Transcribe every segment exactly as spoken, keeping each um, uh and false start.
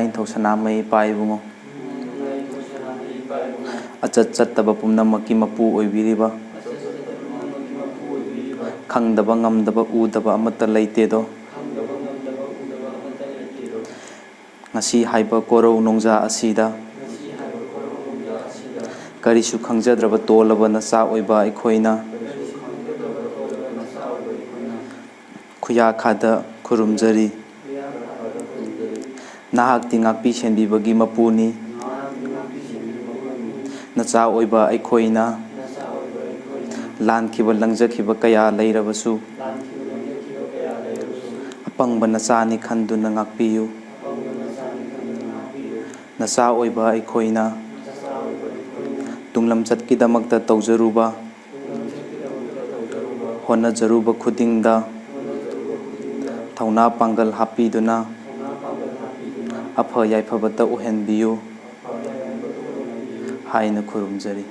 ꯅꯤꯡꯊꯧ ꯁꯅꯥꯃꯍꯤ ꯏꯄꯥ ꯏꯕꯨꯡꯉꯣ꯫ ꯑꯆꯠ ꯆꯠꯇꯕ ꯄꯨꯝꯅꯃꯛꯀꯤ ꯃꯄꯨ ꯑꯣꯏꯕꯤꯔꯤꯕ, ꯈꯪꯗꯕ ꯉꯝꯗꯕ ꯎꯗꯕ ꯑꯃꯠꯇ ꯂꯩꯇꯦꯗꯣ꯫ ꯉꯁꯤ ꯍꯥꯏꯕ ꯀꯣꯔꯧ ꯅꯣꯡꯖꯥ ꯑꯁꯤꯗ ꯀꯔꯤꯁꯨ ꯈꯪꯖꯗ꯭ꯔꯕ ꯇꯣꯜꯂꯕ ꯅꯆꯥ ꯑꯣꯏꯕ ꯑꯩꯈꯣꯏꯅ ꯈꯨꯌꯥꯈꯥꯗ ꯈꯨꯔꯨꯝꯖꯔꯤ꯫ ꯅꯍꯥꯛꯇꯤ ꯉꯥꯛꯄꯤ ꯁꯦꯟꯕꯤꯕꯒꯤ ꯃꯄꯨꯅꯤ꯫ ꯅꯆꯥ ꯑꯣꯏꯕ ꯑꯩꯈꯣꯏꯅ ꯂꯥꯟꯈꯤꯕ ꯂꯪꯖꯈꯤꯕ ꯀꯌꯥ ꯂꯩꯔꯕꯁꯨ, ꯑꯄꯪꯕ ꯅꯆꯥꯅꯤ ꯈꯟꯗꯨꯅ ꯉꯥꯛꯄꯤꯌꯨ꯫ ꯅꯆꯥ ꯑꯣꯏꯕ ꯑꯩꯈꯣꯏꯅ ꯇꯨꯡꯂꯝꯆꯠꯀꯤꯗꯃꯛꯇ ꯇꯧꯖꯔꯨꯕ, ꯍꯣꯠꯅꯖꯔꯨꯕ ꯈꯨꯗꯤꯡꯗ ꯊꯧꯅꯥ ꯄꯥꯡꯒꯜ ꯍꯥꯞꯄꯤꯗꯨꯅ ꯑꯐ ꯌꯥꯏꯐꯕꯇ ꯑꯣꯏꯍꯟꯕꯤꯌꯨ ꯍꯥꯏꯅ ꯈꯨꯔꯨꯝꯖꯔꯤ꯫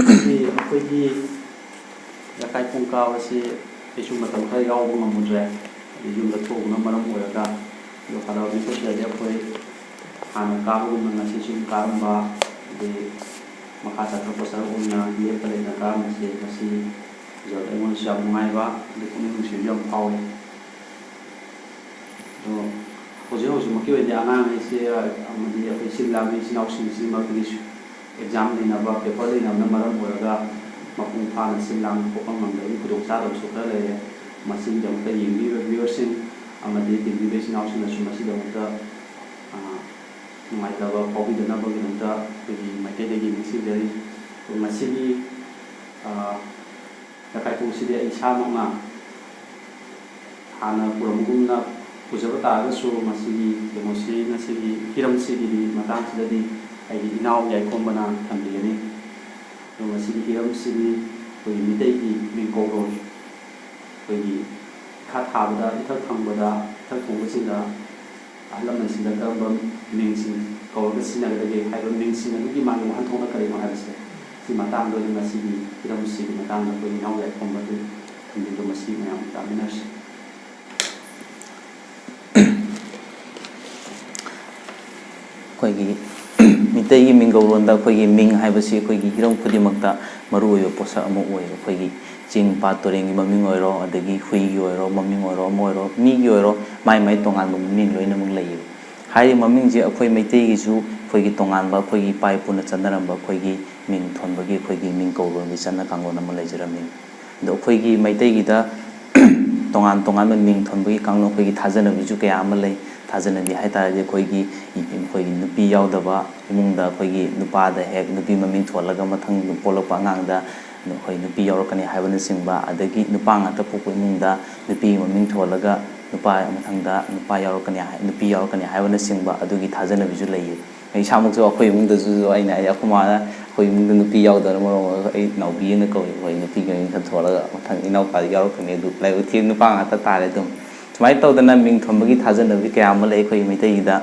ꯑꯩꯈꯣꯏꯒꯤ ꯂꯩꯀꯥꯏ ꯄꯨꯡ ꯀꯥꯕꯁꯤ ꯑꯩꯁꯨ ꯃꯇꯝ ꯈꯔ ꯌꯥꯎꯕ ꯉꯝꯃꯨꯗ꯭ꯔꯦ, ꯑꯩ ꯌꯨꯝꯗ ꯊꯣꯛꯎꯕꯅ ꯃꯔꯝ ꯑꯣꯏꯔꯒ꯫ ꯑꯗꯣ ꯍꯔꯥꯎ ꯃꯤꯀꯨꯞꯁꯤꯗꯗꯤ ꯑꯩꯈꯣꯏ ꯍꯥꯟꯅ ꯀꯥꯕꯒꯨꯝꯅ ꯉꯁꯤꯁꯨ ꯑꯗꯨꯝ ꯀꯥꯔꯝꯕ, ꯑꯗꯩ ꯃꯈꯥ ꯆꯠꯊꯔꯛꯄ ꯁꯔꯨꯛ ꯑꯣꯏꯅ ꯂꯦꯞꯄ ꯂꯩꯅ ꯀꯥꯔꯝꯕꯁꯦ ꯉꯁꯤ ꯎꯖꯕꯗ ꯑꯩꯉꯣꯟꯗꯁꯨ ꯌꯥꯝ ꯅꯨꯡꯉꯥꯏꯕ, ꯑꯗꯩ ꯄꯨꯛꯅꯤꯡ ꯅꯨꯡꯁꯤꯕꯁꯨ ꯌꯥꯝ ꯐꯥꯎꯋꯦ꯫ ꯑꯗꯣ ꯍꯧꯖꯤꯛ ꯍꯧꯖꯤꯛꯃꯛꯀꯤ ꯑꯣꯏꯅꯗꯤ ꯑꯉꯥꯡꯈꯩꯁꯦ ꯑꯃꯗꯤ ꯑꯩꯈꯣꯏ ꯁꯤꯜ ꯂꯥꯡꯕ ꯏꯆꯤꯜ ꯏꯅꯥꯎꯁꯤꯡꯁꯤ ꯃꯔꯛꯇꯒꯤ exam ꯂꯩꯅꯕ, paper ꯂꯩꯅꯕꯅ ꯃꯔꯝ ꯑꯣꯏꯔꯒ ꯃꯄꯨꯡ ꯐꯥꯅ ꯁꯤꯜ ꯂꯥꯡꯕ ꯊꯣꯛꯄ ꯉꯝꯗꯕꯒꯤ ꯈꯨꯗꯣꯡꯆꯥꯗꯕꯁꯨ ꯈꯔ ꯂꯩꯔꯦ꯫ ꯃꯁꯤꯒꯤꯗꯃꯛꯇ ꯌꯦꯡꯕꯤꯔꯤꯕ viewerꯁꯤꯡ ꯑꯃꯗꯤ ꯇꯤꯟꯕꯤꯕ ꯏꯆꯤꯜ ꯏꯅꯥꯎꯁꯤꯡꯅꯁꯨ ꯃꯁꯤꯗꯃꯛꯇ, ꯑ, ꯅꯨꯡꯉꯥꯏꯇꯕ ꯐꯥꯎꯕꯤꯗꯅꯕꯒꯤꯗꯃꯛꯇ ꯑꯩꯈꯣꯏꯒꯤ ꯃꯥꯏꯀꯩꯗꯒꯤ ꯅꯤꯡꯁꯤꯡꯖꯔꯤ꯫ ꯉꯁꯤꯒꯤ, ꯑ, ꯂꯩꯀꯥꯏ ꯄꯨꯡꯁꯤꯗꯤ ꯑꯩ ꯏꯁꯥꯃꯛꯅ ꯍꯥꯟꯅ ꯄꯨꯔꯝꯕꯒꯨꯝꯅ ꯄꯨꯖꯕ ꯇꯥꯔꯒꯁꯨ, ꯃꯁꯤꯒꯤ ꯀꯩꯅꯣꯁꯤ, ꯉꯁꯤꯒꯤ ꯍꯤꯔꯝꯁꯤꯒꯤꯗꯤ ꯃꯇꯥꯡꯁꯤꯗꯗꯤ ꯑꯩꯒꯤ ꯏꯅꯥꯎ ꯌꯥꯏꯈꯣꯝꯕꯅ ꯊꯝꯕꯤꯒꯅꯤ꯫ ꯑꯗꯣ ꯉꯁꯤꯒꯤ ꯍꯤꯔꯝꯁꯤꯗꯤ ꯑꯩꯈꯣꯏꯒꯤ ꯃꯤꯇꯩꯒꯤ ꯃꯤꯡꯀꯧꯔꯣꯜ, ꯑꯩꯈꯣꯏꯒꯤ ꯏꯈꯥ ꯊꯥꯕꯗ, ꯏꯊꯛ ꯊꯪꯕꯗ, ꯏꯊꯛ ꯊꯣꯡꯕꯁꯤꯡꯗ ꯑꯍꯜ ꯂꯃꯟꯁꯤꯡꯗ ꯀꯔꯝꯕ ꯃꯤꯡꯁꯤꯡ ꯀꯧꯔꯒ ꯁꯤꯖꯤꯟꯅꯒꯗꯒꯦ ꯍꯥꯏꯕ ꯃꯤꯡꯁꯤꯡ ꯑꯗꯨꯒꯤ ꯃꯥꯒꯤ ꯋꯥꯍꯟꯊꯣꯛꯅ ꯀꯔꯤꯅꯣ ꯍꯥꯏꯕꯁꯦ, ꯁꯤ ꯃꯇꯥꯡꯗ ꯑꯣꯏꯅ ꯉꯁꯤꯒꯤ ꯍꯤꯔꯝꯁꯤꯒꯤ ꯃꯇꯥꯡꯗ ꯑꯩꯈꯣꯏ ꯏꯅꯥꯎ ꯌꯥꯏꯈꯣꯝꯕ ꯑꯗꯨ ꯑꯗꯨꯒ ꯃꯁꯤ ꯃꯌꯥꯝ ꯇꯥꯃꯤꯟꯅꯁꯤ꯫ ꯑꯩꯈꯣꯏꯒꯤ ꯃꯤꯇꯩꯒꯤ ꯃꯤꯡꯒꯧꯔꯣꯟꯗ ꯑꯩꯈꯣꯏꯒꯤ ꯃꯤꯡ ꯍꯥꯏꯕꯁꯤ ꯑꯩꯈꯣꯏꯒꯤ ꯍꯤꯔꯝ ꯈꯨꯗꯤꯡꯃꯛꯇ ꯃꯔꯨꯑꯣꯏꯕ ꯄꯣꯠꯁꯛ ꯑꯃ ꯑꯣꯏ꯫ ꯑꯩꯈꯣꯏꯒꯤ ꯆꯤꯡ ꯄꯥꯠ ꯇꯨꯔꯦꯟꯒꯤ ꯃꯃꯤꯡ ꯑꯣꯏꯔꯣ, ꯑꯗꯒꯤ ꯍꯨꯏꯒꯤ ꯑꯣꯏꯔꯣ, ꯃꯃꯤꯡ ꯑꯣꯏꯔꯣ, ꯑꯃ ꯑꯣꯏꯔꯣ, ꯃꯤꯒꯤ ꯑꯣꯏꯔꯣ, ꯃꯥꯏ ꯃꯥꯏ ꯇꯣꯉꯥꯟꯕ ꯃꯃꯤꯡ ꯂꯣꯏꯅꯃꯛ ꯂꯩꯌꯦꯕ꯫ ꯍꯥꯏꯔꯤꯕ ꯃꯃꯤꯡꯁꯦ ꯑꯩꯈꯣꯏ ꯃꯩꯇꯩꯒꯤꯁꯨ ꯑꯩꯈꯣꯏꯒꯤ ꯇꯣꯉꯥꯟꯕ ꯑꯩꯈꯣꯏꯒꯤ ꯏꯄꯥ ꯏꯄꯨꯅ ꯆꯠꯅꯔꯝꯕ ꯑꯩꯈꯣꯏꯒꯤ ꯃꯤꯡ ꯊꯣꯟꯕꯒꯤ ꯑꯩꯈꯣꯏꯒꯤ ꯃꯤꯡ ꯀꯧꯔꯣꯟꯒꯤ ꯆꯠꯅ ꯀꯥꯡꯂꯣꯟ ꯑꯃ ꯂꯩꯖꯔꯝꯃꯤ꯫ ꯑꯗꯣ ꯑꯩꯈꯣꯏꯒꯤ ꯃꯩꯇꯩꯒꯤꯗ ꯇꯣꯉꯥꯟ ꯇꯣꯉꯥꯟꯕ ꯃꯤꯡ ꯊꯣꯟꯕꯒꯤ ꯀꯥꯡꯂꯣꯟ, ꯑꯩꯈꯣꯏꯒꯤ ꯊꯥꯖꯅꯕꯤꯁꯨ ꯀꯌꯥ ꯑꯃ ꯂꯩ꯫ ꯊꯥꯖꯅꯕꯤ ꯍꯥꯏ ꯇꯥꯔꯗꯤ ꯑꯩꯈꯣꯏꯒꯤ, ꯑꯩꯈꯣꯏꯒꯤ ꯅꯨꯄꯤ ꯌꯥꯎꯗꯕ ꯏꯃꯨꯡꯗ ꯑꯩꯈꯣꯏꯒꯤ ꯅꯨꯄꯥꯗ ꯍꯦꯛ ꯅꯨꯄꯤ ꯃꯃꯤꯡ ꯊꯣꯜꯂꯒ ꯃꯊꯪ ꯄꯣꯛꯂꯛꯄ ꯑꯉꯥꯡꯗ ꯑꯩꯈꯣꯏ ꯅꯨꯄꯤ ꯌꯥꯎꯔꯛꯀꯅꯤ ꯍꯥꯏꯕꯅꯆꯤꯡꯕ, ꯑꯗꯒꯤ ꯅꯨꯄꯥ ꯉꯥꯛꯇ ꯄꯣꯛꯄ ꯏꯃꯨꯡꯗ ꯅꯨꯄꯤꯒꯤ ꯃꯃꯤꯡ ꯊꯣꯜꯂꯒ ꯅꯨꯄꯥ ꯃꯊꯪꯗ ꯅꯨꯄꯥ ꯌꯥꯎꯔꯛꯀꯅꯤ ꯍꯥꯏ, ꯅꯨꯄꯤ ꯌꯥꯎꯔꯛꯀꯅꯤ ꯍꯥꯏꯕꯅꯆꯤꯡꯕ ꯑꯗꯨꯒꯤ ꯊꯥꯖꯅꯕꯤꯁꯨ ꯂꯩꯌꯦ꯫ ꯑꯩ ꯏꯁꯥꯃꯛꯁꯨ ꯑꯩꯈꯣꯏ ꯏꯃꯨꯡꯗꯁꯨ ꯑꯩꯅ ꯍꯥꯏꯗꯤ ꯑꯩꯈꯣꯏ ꯃꯥꯅ ꯑꯩꯈꯣꯏ ꯏꯃꯨꯡꯗ ꯅꯨꯄꯤ ꯌꯥꯎꯗꯕꯅ ꯃꯔꯝ ꯑꯣꯏꯔꯒ ꯑꯩ ꯅꯥꯎꯕꯤ ꯑꯅ ꯀꯧꯏ꯫ ꯑꯩꯈꯣꯏ ꯅꯨꯄꯤꯒꯤ ꯃꯃꯤꯡ ꯈꯟꯊꯣꯛꯂꯒ ꯃꯊꯪ ꯏꯅꯥꯎꯄꯥꯗꯤ ꯌꯥꯎꯔꯛꯀꯅꯤ, ꯑꯗꯨ ꯂꯥꯏꯕꯛ ꯊꯤ ꯅꯨꯄꯥ ꯉꯥꯛꯇ ꯇꯥꯔꯦ ꯑꯗꯨꯝ꯫ ꯁꯨꯃꯥꯏꯅ ꯇꯧꯗꯅ ꯃꯤꯡ ꯊꯣꯟꯕꯒꯤ ꯊꯥꯖꯅꯕꯤ ꯀꯌꯥ ꯑꯃ ꯂꯩ ꯑꯩꯈꯣꯏꯒꯤ ꯃꯩꯇꯩꯒꯤꯗ꯫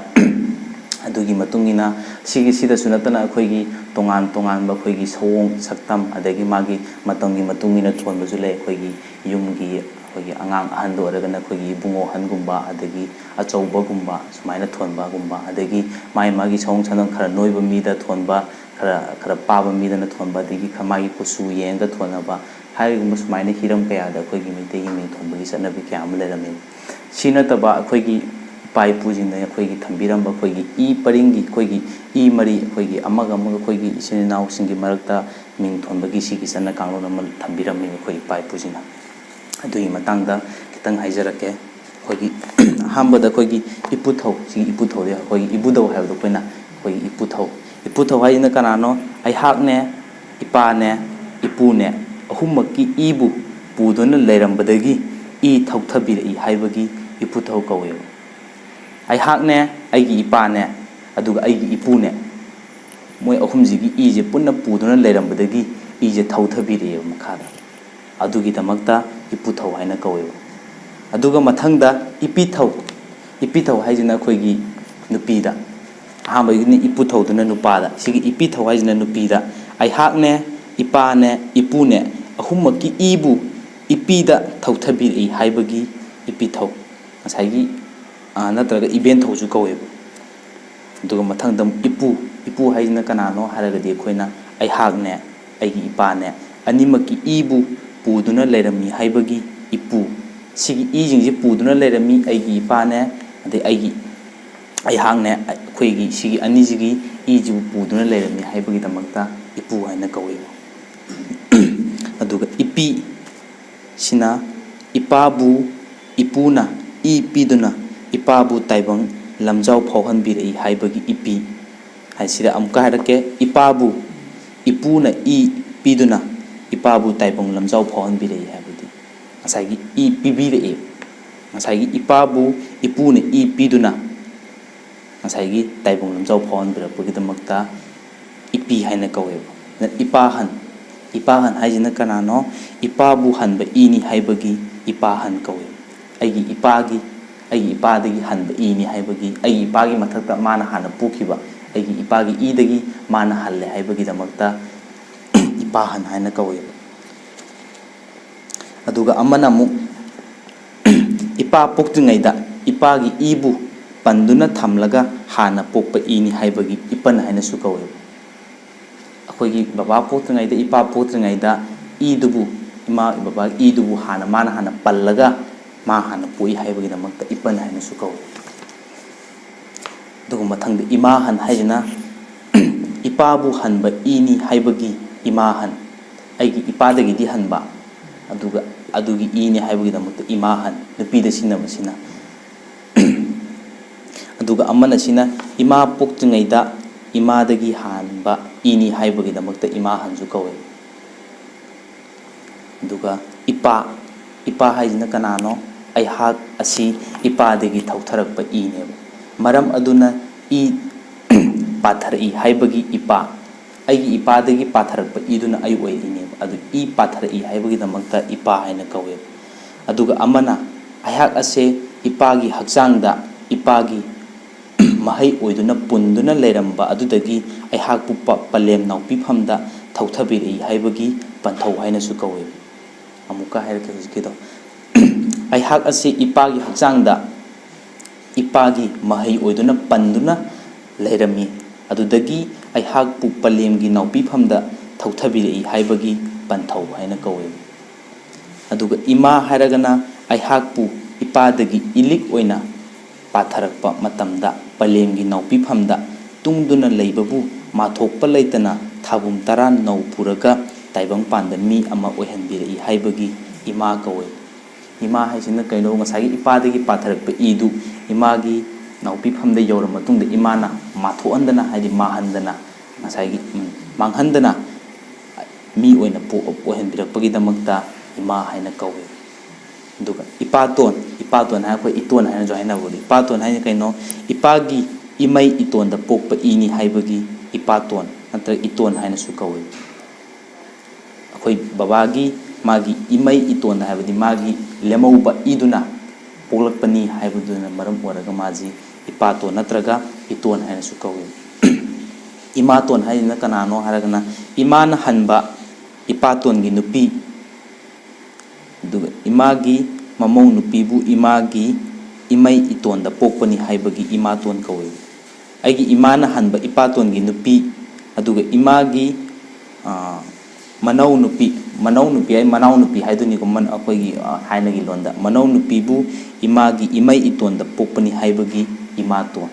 ꯑꯗꯨꯒꯤ ꯃꯇꯨꯡ ꯏꯟꯅ ꯁꯤꯒꯤ, ꯁꯤꯗꯁꯨ ꯅꯠꯇꯅ ꯑꯩꯈꯣꯏꯒꯤ ꯇꯣꯉꯥꯟ ꯇꯣꯉꯥꯟꯕ ꯑꯩꯈꯣꯏꯒꯤ ꯁꯑꯣꯡ ꯁꯛꯇꯝ, ꯑꯗꯒꯤ ꯃꯥꯒꯤ ꯃꯇꯝꯒꯤ ꯃꯇꯨꯡ ꯏꯟꯅ ꯊꯣꯟꯕꯁꯨ ꯂꯩ꯫ ꯑꯩꯈꯣꯏꯒꯤ ꯌꯨꯝꯒꯤ ꯑꯩꯈꯣꯏꯒꯤ ꯑꯉꯥꯡ ꯑꯍꯟꯗ ꯑꯣꯏꯔꯒꯅ ꯑꯩꯈꯣꯏꯒꯤ ꯏꯕꯨꯡꯉꯣ ꯑꯍꯟꯒꯨꯝꯕ, ꯑꯗꯒꯤ ꯑꯆꯧꯕꯒꯨꯝꯕ ꯁꯨꯃꯥꯏꯅ ꯊꯣꯟꯕꯒꯨꯝꯕ, ꯑꯗꯒꯤ ꯃꯥꯒꯤ ꯃꯥꯒꯤ ꯁꯑꯣꯡ ꯁꯥꯗꯣꯡ ꯈꯔ ꯅꯣꯏꯕ ꯃꯤꯗ ꯊꯣꯟꯕ, ꯈꯔ ꯈꯔ ꯄꯥꯕ ꯃꯤꯗꯅ ꯊꯣꯟꯕ, ꯑꯗꯒꯤ ꯈꯔ ꯃꯥꯒꯤ ꯀꯨꯆꯨ ꯌꯦꯡꯉꯒ ꯊꯣꯟꯅꯕ, ꯍꯥꯏꯔꯤꯒꯨꯝꯕ ꯁꯨꯃꯥꯏꯅ ꯍꯤꯔꯝ ꯀꯌꯥꯗ ꯑꯩꯈꯣꯏꯒꯤ ꯃꯩꯇꯩꯒꯤ ꯃꯤꯡ ꯊꯣꯟꯕꯒꯤ ꯆꯠꯅꯕꯤ ꯀꯌꯥ ꯑꯃ ꯂꯩꯔꯝꯃꯤ꯫ ꯁꯤ ꯅꯠꯇꯕ ꯑꯩꯈꯣꯏꯒꯤ ꯏꯄꯥ ꯏꯄꯨꯁꯤꯡꯅ ꯑꯩꯈꯣꯏꯒꯤ ꯊꯝꯕꯤꯔꯝꯕ ꯑꯩꯈꯣꯏꯒꯤ ꯏ ꯄꯔꯤꯡꯒꯤ ꯑꯩꯈꯣꯏꯒꯤ ꯏ ꯃꯔꯤ, ꯑꯩꯈꯣꯏꯒꯤ ꯑꯃꯒ ꯑꯃꯒ ꯑꯩꯈꯣꯏꯒꯤ ꯏꯆꯤꯟ ꯏꯅꯥꯎꯁꯤꯡꯒꯤ ꯃꯔꯛꯇ ꯃꯤꯡ ꯊꯣꯟꯕꯒꯤ ꯁꯤꯒꯤ ꯆꯠꯅ ꯀꯥꯡꯂꯣꯟ ꯑꯃ ꯊꯝꯕꯤꯔꯝꯃꯤ ꯑꯩꯈꯣꯏ ꯏꯄꯥ ꯏꯄꯨꯁꯤꯡꯅ꯫ ꯑꯗꯨꯒꯤ ꯃꯇꯥꯡꯗ ꯈꯤꯇꯪ ꯍꯥꯏꯖꯔꯛꯀꯦ꯫ ꯑꯩꯈꯣꯏꯒꯤ ꯑꯍꯥꯟꯕꯗ ꯑꯩꯈꯣꯏꯒꯤ ꯏꯄꯨꯊꯧ, ꯁꯤꯒꯤ ꯏꯄꯨꯊꯧꯗꯤ ꯑꯩꯈꯣꯏꯒꯤ ꯏꯕꯨꯙꯧ ꯍꯥꯏꯕꯗꯣ ꯑꯩꯈꯣꯏꯅ, ꯑꯩꯈꯣꯏꯒꯤ ꯏꯄꯨꯊꯧ꯫ ꯏꯄꯨꯊꯧ ꯍꯥꯏꯁꯤꯅ ꯀꯅꯥꯅꯣ? ꯑꯩꯍꯥꯛꯅꯦ, ꯏꯄꯥꯅꯦ, ꯏꯄꯨꯅꯦ, ꯑꯍꯨꯝꯃꯛꯀꯤ ꯏꯕꯨ ꯄꯨꯗꯨꯅ ꯂꯩꯔꯝꯕꯗꯒꯤ ꯏ ꯊꯧꯊꯕꯤꯔꯛꯏ ꯍꯥꯏꯕꯒꯤ ꯏꯄꯨꯊꯧ ꯀꯧꯋꯦꯕ꯫ ꯑꯩꯍꯥꯛꯅꯦ, ꯑꯩꯒꯤ ꯏꯄꯥꯅꯦ, ꯑꯗꯨꯒ ꯑꯩꯒꯤ ꯏꯄꯨꯅꯦ, ꯃꯣꯏ ꯑꯍꯨꯝꯁꯤꯒꯤ ꯏꯁꯦ ꯄꯨꯟꯅ ꯄꯨꯗꯨꯅ ꯂꯩꯔꯝꯕꯗꯒꯤ ꯏꯁꯦ ꯊꯧꯊꯕꯤꯔꯛꯑꯦꯕ ꯃꯈꯥꯗ꯫ ꯑꯗꯨꯒꯤꯗꯃꯛꯇ ꯏꯄꯨꯊꯧ ꯍꯥꯏꯅ ꯀꯧꯋꯦꯕ꯫ ꯑꯗꯨꯒ ꯃꯊꯪꯗ ꯏꯄꯤꯊꯧ꯫ ꯏꯄꯤꯊꯧ ꯍꯥꯏꯁꯤꯅ ꯑꯩꯈꯣꯏꯒꯤ ꯅꯨꯄꯤꯗ꯫ ꯑꯍꯥꯟꯕꯒꯤꯗꯨꯅ ꯏꯄꯨꯊꯧꯗꯨꯅ ꯅꯨꯄꯥꯗ꯫ ꯁꯤꯒꯤ ꯏꯄꯤꯊꯧ ꯍꯥꯏꯁꯤꯅ ꯅꯨꯄꯤꯗ꯫ ꯑꯩꯍꯥꯛꯅꯦ, ꯏꯄꯥꯅꯦ, ꯏꯄꯨꯅꯦ, ꯑꯍꯨꯝꯃꯛꯀꯤ ꯏꯕꯨ ꯏꯄꯤꯗ ꯊꯧꯊꯕꯤꯔꯛꯏ ꯍꯥꯏꯕꯒꯤ ꯏꯄꯤꯊꯧ, ꯉꯁꯥꯏꯒꯤ, ꯑ, ꯅꯠꯇ꯭ꯔꯒ ꯏꯕꯦꯟꯊꯧꯁꯨ ꯀꯧꯋꯦꯕ꯫ ꯑꯗꯨꯒ ꯃꯊꯪꯗ ꯑꯃꯨꯛ ꯏꯄꯨ꯫ ꯏꯄꯨ ꯍꯥꯏꯁꯤꯅ ꯀꯅꯥꯅꯣ ꯍꯥꯏꯔꯒꯗꯤ ꯑꯩꯈꯣꯏꯅ ꯑꯩꯍꯥꯛꯅꯦ, ꯑꯩꯒꯤ ꯏꯄꯥꯅꯦ, ꯑꯅꯤꯃꯛꯀꯤ ꯏꯕꯨ ꯄꯨꯗꯨꯅ ꯂꯩꯔꯝꯃꯤ ꯍꯥꯏꯕꯒꯤ ꯏꯄꯨ꯫ ꯁꯤꯒꯤ ꯏꯁꯤꯡꯁꯤ ꯄꯨꯗꯨꯅ ꯂꯩꯔꯝꯃꯤ ꯑꯩꯒꯤ ꯏꯄꯥꯅꯦ, ꯑꯗꯩ ꯑꯩꯒꯤ, ꯑꯩꯍꯥꯛꯅꯦ, ꯑꯩꯈꯣꯏꯒꯤ ꯁꯤꯒꯤ ꯑꯅꯤꯁꯤꯒꯤ ꯏꯁꯤꯕꯨ ꯄꯨꯗꯨꯅ ꯂꯩꯔꯝꯃꯤ ꯍꯥꯏꯕꯒꯤꯗꯃꯛꯇ ꯏꯄꯨ ꯍꯥꯏꯅ ꯀꯧꯋꯦꯕ꯫ ꯑꯗꯨꯒ ꯏꯄꯤ ꯁꯤꯅ ꯏꯄꯥꯕꯨ ꯏꯄꯨꯅ ꯏ ꯄꯤꯗꯨꯅ ꯏꯄꯥꯕꯨ ꯇꯥꯏꯕꯪ ꯂꯝꯖꯥꯎ ꯐꯥꯎꯍꯟꯕꯤꯔꯛꯏ ꯍꯥꯏꯕꯒꯤ ꯏꯄꯤ ꯍꯥꯏꯁꯤꯗ ꯑꯃꯨꯛꯀ ꯍꯥꯏꯔꯛꯀꯦ꯫ ꯏꯄꯥꯕꯨ ꯏꯄꯨꯅ ꯏ ꯄꯤꯗꯨꯅ ꯏꯄꯥꯕꯨ ꯇꯥꯏꯕꯪ ꯂꯝꯖꯥꯎ ꯐꯥꯎꯍꯟꯕꯤꯔꯛꯏ ꯍꯥꯏꯕꯗꯤ ꯉꯁꯥꯏꯒꯤ ꯏ ꯄꯤꯕꯤꯔꯛꯏ, ꯉꯁꯥꯏꯒꯤ ꯏꯄꯥꯕꯨ ꯏꯄꯨꯅ ꯏ ꯄꯤꯗꯨꯅ ꯉꯁꯥꯏꯒꯤ ꯇꯥꯏꯕꯪ ꯂꯝꯖꯥꯎ ꯐꯥꯎꯍꯟꯕꯤꯔꯛꯄꯒꯤꯗꯃꯛꯇ ꯏꯄꯤ ꯍꯥꯏꯅ ꯀꯧꯋꯦꯕ꯫ ꯏꯄꯥꯍꯟ, ꯏꯄꯥꯍꯟ ꯍꯥꯏꯁꯤꯅ ꯀꯅꯥꯅꯣ? ꯏꯄꯥꯕꯨ ꯍꯟꯕ ꯏꯅꯤ ꯍꯥꯏꯕꯒꯤ ꯏꯄꯥꯍꯟ ꯀꯧꯋꯦꯕ꯫ ꯑꯩꯒꯤ ꯏꯄꯥꯒꯤ, ꯑꯩꯒꯤ ꯏꯄꯥꯗꯒꯤ ꯍꯟꯕ ꯏꯅꯤ ꯍꯥꯏꯕꯒꯤ, ꯑꯩꯒꯤ ꯏꯄꯥꯒꯤ ꯃꯊꯛꯇ ꯃꯥꯅ ꯍꯥꯟꯅ ꯄꯣꯛꯈꯤꯕ ꯑꯩꯒꯤ ꯏꯄꯥꯒꯤ ꯏꯗꯒꯤ ꯃꯥꯅ ꯍꯜꯂꯦ ꯍꯥꯏꯕꯒꯤꯗꯃꯛꯇ ꯏꯄꯥꯍꯟ ꯍꯥꯏꯅ ꯀꯧꯋꯦꯕ꯫ ꯑꯗꯨꯒ ꯑꯃꯅ ꯑꯃꯨꯛ ꯏꯄꯥ ꯄꯣꯛꯇ꯭ꯔꯤꯉꯩꯗ ꯏꯄꯥꯒꯤ ꯏꯕꯨ ꯄꯟꯗꯨꯅ ꯊꯝꯂꯒ ꯍꯥꯟꯅ ꯄꯣꯛꯄ ꯏꯅꯤ ꯍꯥꯏꯕꯒꯤ ꯏꯄꯟ ꯍꯥꯏꯅꯁꯨ ꯀꯧꯋꯦꯕ꯫ ꯑꯩꯈꯣꯏꯒꯤ ꯕꯕꯥ ꯄꯣꯛꯇ꯭ꯔꯤꯉꯩꯗ, ꯏꯄꯥ ꯄꯣꯛꯇ꯭ꯔꯤꯉꯩꯗ ꯏꯗꯨꯕꯨ, ꯏꯃꯥ ꯕꯕꯥꯒꯤ ꯏꯗꯨꯕꯨ ꯍꯥꯟꯅ, ꯃꯥꯅ ꯍꯥꯟꯅ ꯄꯜꯂꯒ ꯃꯥ ꯍꯥꯟꯅ ꯄꯣꯛꯏ ꯍꯥꯏꯕꯒꯤꯗꯃꯛꯇ ꯏꯄꯟ ꯍꯥꯏꯅꯁꯨ ꯀꯧꯋꯤ꯫ ꯑꯗꯨꯒ ꯃꯊꯪꯗ ꯏꯃꯥꯍꯟ ꯍꯥꯏꯁꯤꯅ ꯏꯄꯥꯕꯨ ꯍꯟꯕ ꯏꯅꯤ ꯍꯥꯏꯕꯒꯤ ꯏꯃꯥꯍꯟ, ꯑꯩꯒꯤ ꯏꯄꯥꯗꯒꯤꯗꯤ ꯍꯟꯕ, ꯑꯗꯨꯒ ꯑꯗꯨꯒꯤ ꯏꯅꯤ ꯍꯥꯏꯕꯒꯤꯗꯃꯛꯇ ꯏꯃꯥꯍꯟ, ꯅꯨꯄꯤꯗ ꯁꯤꯖꯤꯟꯅꯕꯁꯤꯅ꯫ ꯑꯗꯨꯒ ꯑꯃꯅ ꯁꯤꯅ ꯏꯃꯥ ꯄꯣꯛꯇ꯭ꯔꯤꯉꯩꯗ ꯏꯃꯥꯗꯒꯤ ꯍꯥꯟꯕ ꯏꯅꯤ ꯍꯥꯏꯕꯒꯤꯗꯃꯛꯇ ꯏꯃꯥꯍꯟꯁꯨ ꯀꯧꯋꯦ꯫ ꯑꯗꯨꯒ ꯏꯄꯥ, ꯏꯄꯥ ꯍꯥꯏꯁꯤꯅ ꯀꯅꯥꯅꯣ? ꯑꯩꯍꯥꯛ ꯑꯁꯤ ꯏꯄꯥꯗꯒꯤ ꯊꯧꯊꯔꯛꯄ ꯏꯅꯦꯕ꯫ ꯃꯔꯝ ꯑꯗꯨꯅ ꯏ ꯄꯥꯊꯔꯛꯏ ꯍꯥꯏꯕꯒꯤ ꯏꯄꯥ, ꯑꯩꯒꯤ ꯏꯄꯥꯗꯒꯤ ꯄꯥꯊꯔꯛꯄ ꯏꯗꯨꯅ ꯑꯩ ꯑꯣꯏꯔꯛꯏꯅꯦꯕ꯫ ꯑꯗꯨ ꯏ ꯄꯥꯊꯔꯛꯏ ꯍꯥꯏꯕꯒꯤꯗꯃꯛꯇ ꯏꯄꯥ ꯍꯥꯏꯅ ꯀꯧꯋꯦꯕ꯫ ꯑꯗꯨꯒ ꯑꯃꯅ, ꯑꯩꯍꯥꯛ ꯑꯁꯦ ꯏꯄꯥꯒꯤ ꯍꯛꯆꯥꯡꯗ, ꯏꯄꯥꯒꯤ ꯃꯍꯩ ꯑꯣꯏꯗꯨꯅ ꯄꯨꯟꯗꯨꯅ ꯂꯩꯔꯝꯕ ꯑꯗꯨꯗꯒꯤ ꯑꯩꯍꯥꯛꯄꯨ ꯄ-, ꯄꯂꯦꯝ ꯅꯥꯎꯄꯤꯐꯝꯗ ꯊꯧꯊꯕꯤꯔꯛꯏ ꯍꯥꯏꯕꯒꯤ ꯄꯟꯊꯧ ꯍꯥꯏꯅꯁꯨ ꯀꯧꯋꯦꯕ꯫ ꯑꯃꯨꯛ ꯀ ꯍꯥꯏꯔꯛꯀꯦ ꯍꯧꯖꯤꯛꯀꯤꯗꯣ꯫ ꯑꯩꯍꯥꯛ ꯑꯁꯤ ꯏꯄꯥꯒꯤ ꯍꯛꯆꯥꯡꯗ ꯏꯄꯥꯒꯤ ꯃꯍꯩ ꯑꯣꯏꯗꯨꯅ ꯄꯟꯗꯨꯅ ꯂꯩꯔꯝꯃꯤ꯫ ꯑꯗꯨꯗꯒꯤ ꯑꯩꯍꯥꯛꯄꯨ ꯄꯂꯦꯝꯒꯤ ꯅꯥꯎꯄꯤꯐꯝꯗ ꯊꯧꯊꯕꯤꯔꯛꯏ ꯍꯥꯏꯕꯒꯤ ꯄꯟꯊꯧ ꯍꯥꯏꯅ ꯀꯧꯏ꯫ ꯑꯗꯨꯒ ꯏꯃꯥ ꯍꯥꯏꯔꯒꯅ ꯑꯩꯍꯥꯛꯄꯨ ꯏꯄꯥꯗꯒꯤ ꯏꯂꯤꯛ ꯑꯣꯏꯅ ꯄꯥꯊꯔꯛꯄ ꯃꯇꯝꯗ ꯄꯂꯦꯝꯒꯤ ꯅꯥꯎꯄꯤꯐꯝꯗ ꯇꯨꯡꯗꯨꯅ ꯂꯩꯕꯕꯨ ꯃꯥꯊꯣꯛꯄ ꯂꯩꯇꯅ ꯊꯥꯕꯨꯝ ꯇꯔꯥ ꯅꯧ ꯄꯨꯔꯒ ꯇꯥꯏꯕꯪꯄꯥꯟꯗ ꯃꯤ ꯑꯃ ꯑꯣꯏꯍꯟꯕꯤꯔꯛꯏ ꯍꯥꯏꯕꯒꯤ ꯏꯃꯥ ꯀꯧꯏ꯫ ꯏꯃꯥ ꯍꯥꯏꯁꯤꯅ ꯀꯩꯅꯣ? ꯉꯁꯥꯏꯒꯤ ꯏꯄꯥꯗꯒꯤ ꯄꯥꯊꯔꯛꯄ ꯏꯗꯨ ꯏꯃꯥꯒꯤ ꯅꯥꯎꯄꯤꯐꯝꯗ ꯌꯧꯔ ꯃꯇꯨꯡꯗ ꯏꯃꯥꯅ ꯃꯥꯊꯣꯛꯍꯟꯗꯅ, ꯍꯥꯏꯗꯤ ꯃꯥꯍꯟꯗꯅ, ꯉꯁꯥꯏꯒꯤ, ꯎꯝ, ꯃꯥꯡꯍꯟꯗꯅ ꯃꯤ ꯑꯣꯏꯅ ꯄꯣꯛ-, ꯑꯣꯏꯍꯟꯕꯤꯔꯛꯄꯒꯤꯗꯃꯛꯇ ꯏꯃꯥ ꯍꯥꯏꯅ ꯀꯧꯏ꯫ ꯑꯗꯨꯒ ꯏꯄꯥꯇꯣꯟ, ꯏꯄꯥꯇꯣꯟ ꯍꯥꯏ ꯑꯩꯈꯣꯏ ꯏꯇꯣꯟ ꯍꯥꯏꯅꯁꯨ ꯍꯥꯏꯅꯕꯗꯣ, ꯏꯄꯥꯇꯣꯟ ꯍꯥꯏꯅ ꯀꯩꯅꯣ? ꯏꯄꯥꯒꯤ ꯏꯃꯩ ꯏꯇꯣꯟꯗ ꯄꯣꯛꯄ ꯏꯅꯤ ꯍꯥꯏꯕꯒꯤ ꯏꯄꯥꯇꯣꯟ ꯅꯠꯇ꯭ꯔꯒ ꯏꯇꯣꯟ ꯍꯥꯏꯅꯁꯨ ꯀꯧꯏ꯫ ꯑꯩꯈꯣꯏ ꯕꯕꯥꯒꯤ, ꯃꯥꯒꯤ ꯏꯃꯩ ꯏꯇꯣꯟꯗ ꯍꯥꯏꯕꯗꯤ ꯃꯥꯒꯤ ꯂꯦꯝꯍꯧꯕ ꯏꯗꯨꯅ ꯄꯣꯛꯂꯛꯄꯅꯤ ꯍꯥꯏꯕꯗꯨꯅ ꯃꯔꯝ ꯑꯣꯏꯔꯒ ꯃꯥꯁꯤ ꯏꯄꯥꯇꯣꯟ ꯅꯠꯇ꯭ꯔꯒ ꯏꯇꯣꯟ ꯍꯥꯏꯅꯁꯨ ꯀꯧꯏ꯫ ꯏꯃꯥꯇꯣꯟ ꯍꯥꯏꯁꯤꯅ ꯀꯅꯥꯅꯣ ꯍꯥꯏꯔꯒꯅ ꯏꯃꯥꯅ ꯍꯟꯕ ꯏꯄꯥꯇꯣꯟꯒꯤ ꯅꯨꯄꯤ, ꯑꯗꯨꯒ ꯏꯃꯥꯒꯤ ꯃꯃꯧ ꯅꯨꯄꯤꯕꯨ ꯏꯃꯥꯒꯤ ꯏꯃꯩ ꯏꯇꯣꯟꯗ ꯄꯣꯛꯄꯅꯤ ꯍꯥꯏꯕꯒꯤ ꯏꯃꯥꯇꯣꯟ ꯀꯧꯏ꯫ ꯑꯩꯒꯤ ꯏꯃꯥꯅ ꯍꯟꯕ ꯏꯄꯥꯇꯣꯟꯒꯤ ꯅꯨꯄꯤ, ꯑꯗꯨꯒ ꯏꯃꯥꯒꯤ, ꯑ, ꯃꯅꯧ ꯅꯨꯄꯤ, ꯃꯅꯧ ꯅꯨꯄꯤ ꯍꯥꯏ, ꯃꯅꯥꯎ ꯅꯨꯄꯤ ꯍꯥꯏꯗꯨꯅꯤꯀꯣ, ꯃꯟ-, ꯑꯩꯈꯣꯏꯒꯤ, ꯑ, ꯊꯥꯏꯅꯒꯤ ꯂꯣꯟꯗ꯫ ꯃꯅꯧ ꯅꯨꯄꯤꯕꯨ ꯏꯃꯥꯒꯤ ꯏꯃꯩ ꯏꯇꯣꯟꯗ ꯄꯣꯛꯄꯅꯤ ꯍꯥꯏꯕꯒꯤ ꯏꯃꯥꯇꯣꯟ꯫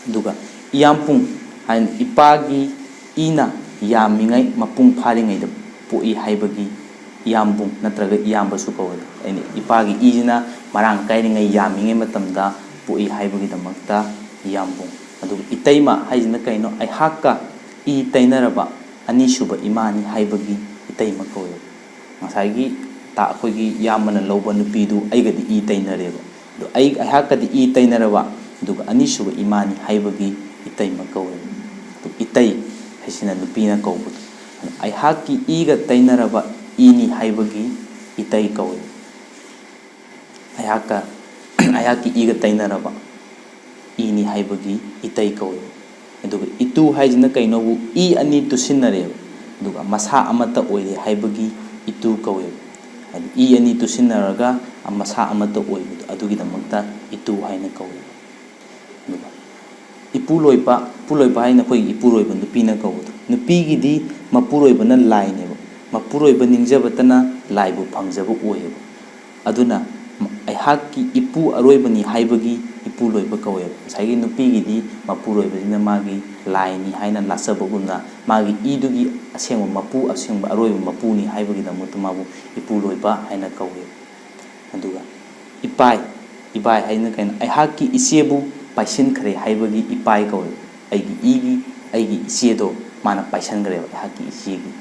ꯑꯗꯨꯒ ꯏꯌꯥꯝꯄꯨꯡ ꯍꯥꯏꯅ ꯏꯄꯥꯒꯤ ꯏꯅ ꯌꯥꯝꯃꯤꯉꯩ, ꯃꯄꯨꯡ ꯐꯥꯔꯤꯉꯩꯗ ꯄꯣꯛꯏ ꯍꯥꯏꯕꯒꯤ ꯏꯌꯥꯝꯕꯨꯡ ꯅꯠꯇ꯭ꯔꯒ ꯏꯌꯥꯝꯕꯁꯨ ꯀꯧꯋꯦ꯫ ꯑꯩꯅ ꯏꯄꯥꯒꯤ ꯏꯁꯤꯅ ꯃꯔꯥꯡ ꯀꯥꯏꯔꯤꯉꯩ, ꯌꯥꯝꯃꯤꯉꯩ ꯃꯇꯝꯗ ꯄꯣꯛꯏ ꯍꯥꯏꯕꯒꯤꯗꯃꯛꯇ ꯏꯌꯥꯝꯕꯨꯡ꯫ ꯑꯗꯨꯒ ꯏꯇꯩꯃ ꯍꯥꯏꯁꯤꯅ ꯀꯩꯅꯣ? ꯑꯩꯍꯥꯛꯀ ꯏ ꯇꯩꯅꯔꯕ ꯑꯅꯤꯁꯨꯕ ꯏꯃꯥꯅꯤ ꯍꯥꯏꯕꯒꯤ ꯏꯇꯩꯃ ꯀꯧꯋꯦ꯫ ꯉꯁꯥꯏꯒꯤ ꯇꯥ-, ꯑꯩꯈꯣꯏꯒꯤ ꯏꯌꯥꯝꯕꯅ ꯂꯧꯕ ꯅꯨꯄꯤꯗꯨ ꯑꯩꯒꯗꯤ ꯏ ꯇꯩꯅꯔꯦꯕ꯫ ꯑꯗꯣ ꯑꯩ, ꯑꯩꯍꯥꯛꯀꯗꯤ ꯏ ꯇꯩꯅꯔꯕ, ꯑꯗꯨꯒ ꯑꯅꯤꯁꯨꯕ ꯏꯃꯥꯅꯤ ꯍꯥꯏꯕꯒꯤ ꯏꯇꯩꯃ ꯀꯧꯋꯦ꯫ ꯑꯗꯣ ꯏꯇꯩ ꯍꯥꯏꯁꯤꯅ ꯅꯨꯄꯤꯅ ꯀꯧꯕꯗꯣ꯫ ꯑꯗꯣ ꯑꯩꯍꯥꯛꯀꯤ ꯏꯒ ꯇꯩꯅꯔꯕ ꯏꯅꯤ ꯍꯥꯏꯕꯒꯤ ꯏꯇꯩ ꯀꯧꯋꯦ꯫ ꯑꯩꯍꯥꯛꯀ, ꯑꯩꯍꯥꯛꯀꯤ ꯏꯒ ꯇꯩꯅꯔꯕ ꯏꯅꯤ ꯍꯥꯏꯕꯒꯤ ꯏꯇꯩ ꯀꯧꯋꯦ꯫ ꯑꯗꯨꯒ ꯏꯇꯨ ꯍꯥꯏꯁꯤꯅ ꯀꯩꯅꯣꯕꯨ ꯏ ꯑꯅꯤ ꯇꯨꯁꯤꯟꯅꯔꯦꯕ꯫ ꯑꯗꯨꯒ ꯃꯁꯥ ꯑꯃꯠꯇ ꯑꯣꯏꯔꯦ ꯍꯥꯏꯕꯒꯤ ꯏꯇꯨ ꯀꯧꯋꯦꯕ꯫ ꯍꯥꯏꯗꯤ ꯏ ꯑꯅꯤ ꯇꯨꯁꯤꯟꯅꯔꯒ ꯃꯁꯥ ꯑꯃꯠꯇ ꯑꯣꯏꯕꯗꯣ, ꯑꯗꯨꯒꯤꯗꯃꯛꯇ ꯏꯇꯨ ꯍꯥꯏꯅ ꯀꯧꯋꯦꯕ꯫ ꯑꯗꯨꯒ ꯏꯄꯨꯔꯣꯏꯕ, ꯏꯄꯨꯔꯣꯏꯕ ꯍꯥꯏꯅ ꯑꯩꯈꯣꯏꯒꯤ ꯏꯄꯨꯔꯣꯏꯕ ꯅꯨꯄꯤꯅ ꯀꯧꯕꯗꯣ, ꯅꯨꯄꯤꯒꯤꯗꯤ ꯃꯄꯨꯔꯣꯏꯕꯅ ꯂꯥꯏꯅꯦꯕ꯫ ꯃꯄꯨꯔꯣꯏꯕ ꯅꯤꯡꯖꯕꯇꯅ ꯂꯥꯏꯕꯨ ꯐꯪꯖꯕ ꯑꯣꯏꯌꯦꯕ꯫ ꯑꯗꯨꯅ ꯑꯩꯍꯥꯛꯀꯤ ꯏꯄꯨ ꯑꯔꯣꯏꯕꯅꯤ ꯍꯥꯏꯕꯒꯤ ꯏꯄꯨꯔꯣꯏꯕ ꯀꯧꯋꯦꯕ꯫ ꯉꯁꯥꯏꯒꯤ ꯅꯨꯄꯤꯒꯤꯗꯤ ꯃꯄꯨꯔꯣꯏꯕꯁꯤꯅ ꯃꯥꯒꯤ ꯂꯥꯏꯅꯤ ꯍꯥꯏꯅ ꯂꯥꯠꯆꯕꯒꯨꯝꯅ, ꯃꯥꯒꯤ ꯏꯗꯨꯒꯤ ꯑꯁꯦꯡꯕ ꯃꯄꯨ, ꯑꯁꯦꯡꯕ ꯑꯔꯣꯏꯕ ꯃꯄꯨꯅꯤ ꯍꯥꯏꯕꯒꯤꯗꯃꯛꯇ ꯃꯥꯕꯨ ꯏꯄꯨꯔꯣꯏꯕ ꯍꯥꯏꯅ ꯀꯧꯋꯦꯕ꯫ ꯑꯗꯨꯒ ꯏꯄꯥꯏ, ꯏꯄꯥꯏ ꯍꯥꯏꯅ ꯀꯩꯅꯣ? ꯑꯩꯍꯥꯛꯀꯤ ꯏꯆꯦꯕꯨ ꯄꯥꯏꯁꯤꯟꯈ꯭ꯔꯦ ꯍꯥꯏꯕꯒꯤ ꯏꯄꯥꯏ ꯀꯧꯋꯦꯕ꯫ ꯑꯩꯒꯤ ꯏꯒꯤ, ꯑꯩꯒꯤ ꯏꯆꯦꯗꯣ ꯃꯥꯅ ꯄꯥꯏꯁꯟꯈ꯭ꯔꯦꯕ, ꯑꯩꯍꯥꯛꯀꯤ ꯏꯆꯦꯒꯤ꯫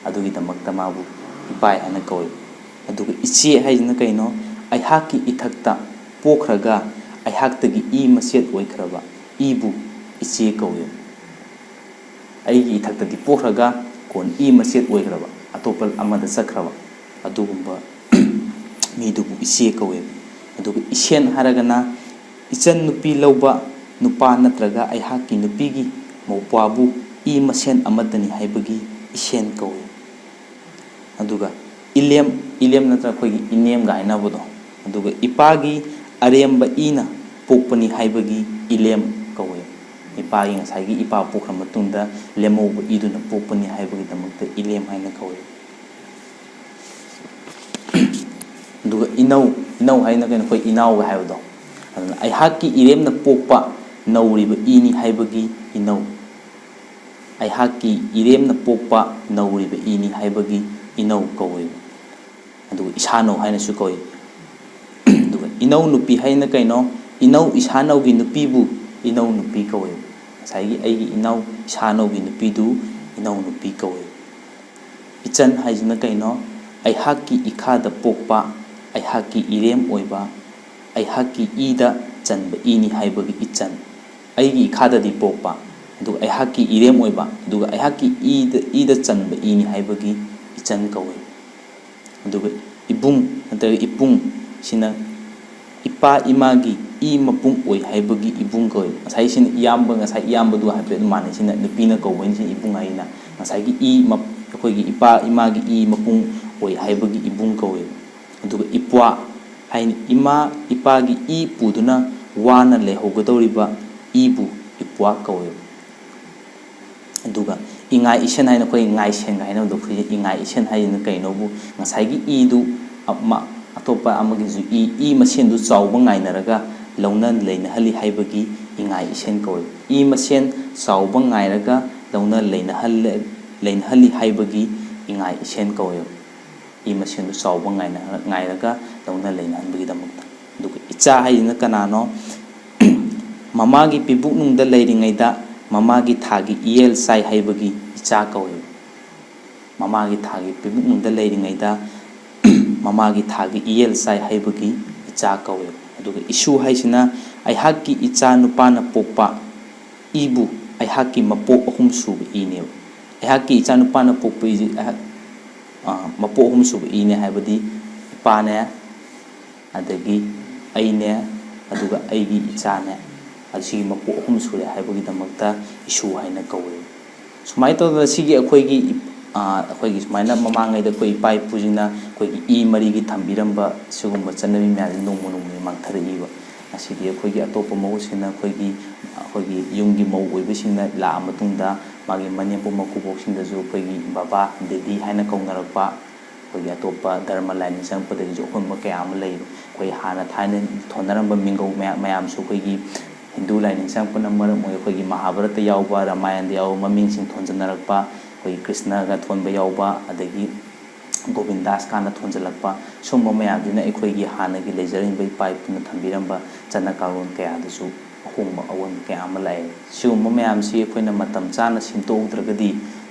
ꯑꯗꯨꯒꯤꯗꯃꯛꯇ ꯃꯥꯕꯨ ꯏꯄꯥꯏ ꯍꯥꯏꯅ ꯀꯧꯋꯦꯕ꯫ ꯑꯗꯨꯒ ꯏꯆꯦ ꯍꯥꯏꯁꯤꯅ ꯀꯩꯅꯣ? ꯑꯩꯍꯥꯛꯀꯤ ꯏꯊꯛꯇ ꯄꯣꯛꯈ꯭ꯔꯒ ꯑꯩꯍꯥꯛꯇꯒꯤ ꯏ ꯃꯆꯦꯠ ꯑꯣꯏꯈ꯭ꯔꯕ ꯏꯕꯨ ꯏꯆꯦ ꯀꯧꯋꯦꯕ꯫ ꯑꯩꯒꯤ ꯏꯊꯛꯇꯗꯤ ꯄꯣꯛꯈ꯭ꯔꯒ ꯀꯣꯟ ꯏ ꯃꯆꯦꯠ ꯑꯣꯏꯈ꯭ꯔꯕ, ꯑꯇꯣꯞꯄ ꯑꯃꯗ ꯆꯠꯈ꯭ꯔꯕ, ꯑꯗꯨꯒꯨꯝꯕ ꯃꯤꯗꯨꯕꯨ ꯏꯆꯦ ꯀꯧꯋꯦꯕ꯫ ꯑꯗꯨꯒ ꯏꯁꯦꯟ ꯍꯥꯏꯔꯒꯅ ꯏꯆꯟ ꯅꯨꯄꯤ ꯂꯧꯕ ꯅꯨꯄꯥ ꯅꯠꯇ꯭ꯔꯒ ꯑꯩꯍꯥꯛꯀꯤ ꯅꯨꯄꯤꯒꯤ ꯃꯧꯄ꯭ꯋꯥꯕꯨ ꯏ ꯃꯁꯦꯟ ꯑꯃꯠꯇꯅꯤ ꯍꯥꯏꯕꯒꯤ ꯏꯁꯦꯟ ꯀꯧꯋꯤ꯫ ꯑꯗꯨꯒ ꯏꯂꯦꯝ, ꯏꯂꯦꯝ ꯅꯠꯇ꯭ꯔꯒ ꯑꯩꯈꯣꯏꯒꯤ ꯏꯅꯦꯝꯒ ꯍꯥꯏꯅꯕꯗꯣ, ꯑꯗꯨꯒ ꯏꯄꯥꯒꯤ ꯑꯔꯦꯝꯕ ꯏꯅ ꯄꯣꯛꯄꯅꯤ ꯍꯥꯏꯕꯒꯤ ꯏꯂꯦꯝ ꯀꯧꯋꯤ꯫ ꯏꯄꯥꯒꯤ ꯉꯁꯥꯏꯒꯤ ꯏꯄꯥ ꯄꯣꯛꯈ꯭ꯔ ꯃꯇꯨꯡꯗ ꯂꯦꯝꯍꯧꯕ ꯏꯗꯨꯅ ꯄꯣꯛꯄꯅꯤ ꯍꯥꯏꯕꯒꯤꯗꯃꯛꯇ ꯏꯂꯦꯝ ꯍꯥꯏꯅ ꯀꯧꯋꯤ꯫ ꯑꯗꯨꯒ ꯏꯅꯧ, ꯏꯅꯧ ꯍꯥꯏꯅ ꯀꯩꯅꯣ? ꯑꯩꯈꯣꯏ ꯏꯅꯥꯎꯒ ꯍꯥꯏꯕꯗꯣ꯫ ꯑꯗꯨꯅ ꯑꯩꯍꯥꯛꯀꯤ ꯏꯔꯦꯝꯅ ꯄꯣꯛꯄ ꯅꯧꯔꯤꯕ ꯏꯅꯤ ꯍꯥꯏꯕꯒꯤ ꯏꯅꯧ꯫ ꯑꯩꯍꯥꯛꯀꯤ ꯏꯔꯦꯝꯅ ꯄꯣꯛꯄ ꯅꯧꯔꯤꯕ ꯏꯅꯤ ꯍꯥꯏꯕꯒꯤ ꯏꯅꯧ ꯀꯧꯋꯦꯕ꯫ ꯑꯗꯨꯒ ꯏꯁꯥꯅꯧ ꯍꯥꯏꯅꯁꯨ ꯀꯧꯏ꯫ ꯑꯗꯨꯒ ꯏꯅꯧ ꯅꯨꯄꯤ ꯍꯥꯏꯅ ꯀꯩꯅꯣ? ꯏꯅꯧ ꯏꯁꯥꯅꯧꯒꯤ ꯅꯨꯄꯤꯕꯨ ꯏꯅꯧ ꯅꯨꯄꯤ ꯀꯧꯋꯦꯕ꯫ ꯉꯁꯥꯏꯒꯤ ꯑꯩꯒꯤ ꯏꯅꯧ ꯏꯁꯥꯅꯧꯒꯤ ꯅꯨꯄꯤꯗꯨ ꯏꯅꯧ ꯅꯨꯄꯤ ꯀꯧꯋꯦꯕ꯫ ꯏꯆꯟ ꯍꯥꯏꯁꯤꯅ ꯀꯩꯅꯣ? ꯑꯩꯍꯥꯛꯀꯤ ꯏꯈꯥꯗ ꯄꯣꯛꯄ, ꯑꯩꯍꯥꯛꯀꯤ ꯏꯔꯦꯝ ꯑꯣꯏꯕ, ꯑꯩꯍꯥꯛꯀꯤ ꯏꯗ ꯆꯟꯕ ꯏꯅꯤ ꯍꯥꯏꯕꯒꯤ ꯏꯆꯟ꯫ ꯑꯩꯒꯤ ꯏꯈꯥꯗꯗꯤ ꯄꯣꯛꯄ, ꯑꯗꯨꯒ ꯑꯩꯍꯥꯛꯀꯤ ꯏꯔꯦꯝ ꯑꯣꯏꯕ, ꯑꯗꯨꯒ ꯑꯩꯍꯥꯛꯀꯤ ꯏꯗ, ꯏꯗ ꯆꯟꯕ ꯏꯅꯤ ꯍꯥꯏꯕꯒꯤ ꯏꯆꯟ ꯀꯧꯋꯤ꯫ ꯑꯗꯨꯒ ꯏꯕꯨꯡ ꯅꯠꯇ꯭ꯔꯒ ꯏꯄꯨꯡ ꯁꯤꯅ ꯏꯄꯥ ꯏꯃꯥꯒꯤ ꯏ ꯃꯄꯨꯡ ꯑꯣꯏ ꯍꯥꯏꯕꯒꯤ ꯏꯕꯨꯡ ꯀꯧꯋꯤ꯫ ꯉꯁꯥꯏ ꯁꯤꯅ ꯏꯌꯥꯝꯕ, ꯉꯁꯥꯏ ꯏꯌꯥꯝꯕꯗꯨ ꯍꯥꯏꯐꯦꯠ ꯃꯥꯟꯅꯩ꯫ ꯁꯤꯅ ꯅꯨꯄꯤꯅ ꯀꯧꯕꯅꯤ, ꯁꯤꯅ ꯏꯕꯨꯡ ꯍꯥꯏꯅ꯫ ꯉꯁꯥꯏꯒꯤ ꯏ ꯃ-, ꯑꯩꯈꯣꯏꯒꯤ ꯏꯄꯥ ꯏꯃꯥꯒꯤ ꯏ ꯃꯄꯨꯡ ꯑꯣꯏ ꯍꯥꯏꯕꯒꯤ ꯏꯕꯨꯡ ꯀꯧꯋꯦꯕ꯫ ꯑꯗꯨꯒ ꯏꯄ꯭ꯋꯥ ꯍꯥꯏꯅ ꯏꯃꯥ ꯏꯄꯥꯒꯤ ꯏ ꯄꯨꯗꯨꯅ ꯋꯥꯅ ꯂꯩꯍꯧꯒꯗꯧꯔꯤꯕ ꯏꯕꯨ ꯏꯄ꯭ꯋꯥ ꯀꯧꯋꯦꯕ꯫ ꯑꯗꯨꯒ ꯏꯉꯥ ꯏꯁꯦꯟ ꯍꯥꯏꯅ ꯑꯩꯈꯣꯏ ꯉꯥꯏꯁꯦꯟꯒ ꯍꯥꯏꯅꯕꯗꯣ, ꯑꯩꯈꯣꯏꯒꯤ ꯏꯉꯥ ꯏꯁꯦꯟ ꯍꯥꯏꯁꯤꯅ ꯀꯩꯅꯣꯕꯨ ꯉꯁꯥꯏꯒꯤ ꯏꯗꯨ ꯑꯃ-, ꯑꯇꯣꯞꯄ ꯑꯃꯒꯤꯁꯨ ꯏ, ꯏ ꯃꯁꯦꯟꯗꯨ ꯆꯥꯎꯕ ꯉꯥꯏꯅꯔꯒ ꯂꯧꯅ ꯂꯩꯅꯍꯜꯂꯤ ꯍꯥꯏꯕꯒꯤ ꯏꯉꯥ ꯏꯁꯦꯟ ꯀꯧꯋꯦꯕ꯫ ꯏ ꯃꯁꯦꯟ ꯆꯥꯎꯕ ꯉꯥꯏꯔꯒ ꯂꯧꯅ ꯂꯩꯅꯍꯜꯂꯦ-, ꯂꯩꯅꯍꯜꯂꯤ ꯍꯥꯏꯕꯒꯤ ꯏꯉꯥ ꯏꯁꯦꯟ ꯀꯧꯋꯦꯕ꯫ ꯏ ꯃꯁꯦꯟꯗꯨ ꯆꯥꯎꯕ ꯉꯥꯏꯅ-, ꯉꯥꯏꯔꯒ ꯂꯧꯅ ꯂꯩꯅꯍꯟꯕꯒꯤꯗꯃꯛꯇ꯫ ꯑꯗꯨꯒ ꯏꯆꯥ ꯍꯥꯏꯁꯤꯅ ꯀꯅꯥꯅꯣ? ꯃꯃꯥꯒꯤ ꯄꯤꯕꯨꯛꯅꯨꯡꯗ ꯂꯩꯔꯤꯉꯩꯗ ꯃꯃꯥꯒꯤ ꯊꯥꯒꯤ ꯏꯌꯦꯜ ꯆꯥꯏ ꯍꯥꯏꯕꯒꯤ ꯏꯆꯥ ꯀꯧꯋꯦꯕ꯫ ꯃꯃꯥꯒꯤ ꯊꯥꯒꯤ ꯄꯤꯕꯨꯛꯅꯨꯡꯗ ꯂꯩꯔꯤꯉꯩꯗ ꯃꯃꯥꯒꯤ ꯊꯥꯒꯤ ꯏꯌꯦꯜ ꯆꯥꯏ ꯍꯥꯏꯕꯒꯤ ꯏꯆꯥ ꯀꯧꯋꯦꯕ꯫ ꯑꯗꯨꯒ ꯏꯁꯨ ꯍꯥꯏꯁꯤꯅ ꯑꯩꯍꯥꯛꯀꯤ ꯏꯆꯥ ꯅꯨꯄꯥꯅ ꯄꯣꯛꯄ ꯏꯕꯨ ꯑꯩꯍꯥꯛꯀꯤ ꯃꯄꯣꯛ ꯑꯍꯨꯝ ꯁꯨꯕ ꯏꯅꯦꯕ꯫ ꯑꯩꯍꯥꯛꯀꯤ ꯏꯆꯥ ꯅꯨꯄꯥꯅ ꯄꯣꯛꯄ ꯏꯁꯤ ꯑꯩꯍꯥꯛ, ꯑ, ꯃꯄꯣꯛ ꯑꯍꯨꯝ ꯁꯨꯕ ꯏꯅꯦ ꯍꯥꯏꯕꯗꯤ ꯏꯄꯥꯅꯦ, ꯑꯗꯒꯤ ꯑꯩꯅꯦ, ꯑꯗꯨꯒ ꯑꯩꯒꯤ ꯏꯆꯥꯅꯦ꯫ ꯑꯁꯤꯒꯤ ꯃꯄꯣꯛ ꯑꯍꯨꯝ ꯁꯨꯔꯦ ꯍꯥꯏꯕꯒꯤꯗꯃꯛꯇ ꯏꯁꯨ ꯍꯥꯏꯅ ꯀꯧꯋꯦꯕ꯫ ꯁꯨꯃꯥꯏꯅ ꯇꯧꯗꯅ ꯁꯤꯒꯤ ꯑꯩꯈꯣꯏꯒꯤ ꯏꯞ-, ꯑ, ꯑꯩꯈꯣꯏꯒꯤ ꯁꯨꯃꯥꯏꯅ ꯃꯃꯥꯡꯉꯩꯗ ꯑꯩꯈꯣꯏ ꯏꯄꯥ ꯏꯄꯨꯁꯤꯡꯅ ꯑꯩꯈꯣꯏꯒꯤ ꯏ ꯃꯔꯤꯒꯤ ꯊꯝꯕꯤꯔꯝꯕ ꯁꯤꯒꯨꯝꯕ ꯆꯠꯅꯕꯤ ꯃꯌꯥꯝꯁꯦ ꯅꯣꯡꯃ ꯅꯣꯡꯃꯒꯤ ꯃꯥꯡꯊꯔꯛꯏꯕ꯫ ꯉꯁꯤꯗꯤ ꯑꯩꯈꯣꯏꯒꯤ ꯑꯇꯣꯞꯄ ꯃꯍꯨꯠ ꯁꯤꯟꯅ ꯑꯩꯈꯣꯏꯒꯤ, ꯑꯩꯈꯣꯏꯒꯤ ꯌꯨꯝꯒꯤ ꯃꯧ ꯑꯣꯏꯕꯁꯤꯡꯅ ꯂꯥꯛꯑ ꯃꯇꯨꯡꯗ ꯃꯥꯒꯤ ꯃꯅꯦꯝꯄꯣꯛ ꯃꯀꯨꯕꯣꯛꯁꯤꯡꯗꯁꯨ ꯑꯩꯈꯣꯏꯒꯤ ꯕꯕꯥ, ꯗꯦꯗꯤ ꯍꯥꯏꯅ ꯀꯧꯅꯔꯛꯄ, ꯑꯩꯈꯣꯏꯒꯤ ꯑꯇꯣꯞꯄ ꯙꯔꯃ ꯂꯥꯏꯅꯤꯡ ꯆꯪꯉꯛꯄꯗꯒꯤꯁꯨ ꯑꯍꯣꯡꯕ ꯀꯌꯥ ꯑꯃ ꯂꯩꯔꯤ꯫ ꯑꯩꯈꯣꯏ ꯍꯥꯟꯅ ꯊꯥꯏꯅ ꯊꯣꯟꯅꯔꯝꯕ ꯃꯤꯡꯒꯧ ꯃꯌꯥꯝ, ꯃꯌꯥꯝꯁꯨ ꯑꯩꯈꯣꯏꯒꯤ ꯍꯤꯟꯗꯨ ꯂꯥꯏꯅꯤꯡ ꯆꯪꯉꯛꯄꯅ ꯃꯔꯝ ꯑꯣꯏꯔꯒ ꯑꯩꯈꯣꯏꯒꯤ ꯃꯍꯥꯚꯥꯔꯠꯇ ꯌꯥꯎꯕ, ꯔꯥꯃꯥꯌꯟꯗ ꯌꯥꯎꯕ ꯃꯃꯤꯡꯁꯤꯡ ꯊꯣꯟꯖꯟꯅꯔꯛꯄ, ꯑꯩꯈꯣꯏꯒꯤ ꯀ꯭ꯔꯤꯁꯅꯒ ꯊꯣꯟꯕ ꯌꯥꯎꯕ, ꯑꯗꯒꯤ ꯒꯣꯕꯤꯟꯗꯥꯁ ꯀꯥꯟꯅ ꯊꯣꯟꯖꯜꯂꯛꯄ, ꯁꯨꯝꯕ ꯃꯌꯥꯝꯁꯤꯅ ꯑꯩꯈꯣꯏꯒꯤ ꯍꯥꯟꯅꯒꯤ ꯂꯩꯖꯔꯝꯕ ꯏꯄꯥ ꯏꯄꯨꯅ ꯊꯝꯕꯤꯔꯝꯕ ꯆꯠꯅ ꯀꯥꯡꯂꯣꯟ ꯀꯌꯥꯗꯁꯨ ꯑꯍꯣꯡꯕ ꯑꯑꯣꯟꯕ ꯀꯌꯥ ꯑꯃ ꯂꯥꯛꯑꯦ꯫ ꯁꯤꯒꯨꯝꯕ ꯃꯌꯥꯝꯁꯤ ꯑꯩꯈꯣꯏꯅ ꯃꯇꯝ ꯆꯥꯅ ꯁꯦꯝꯗꯣꯛꯍꯧꯗ꯭ꯔꯒꯗꯤ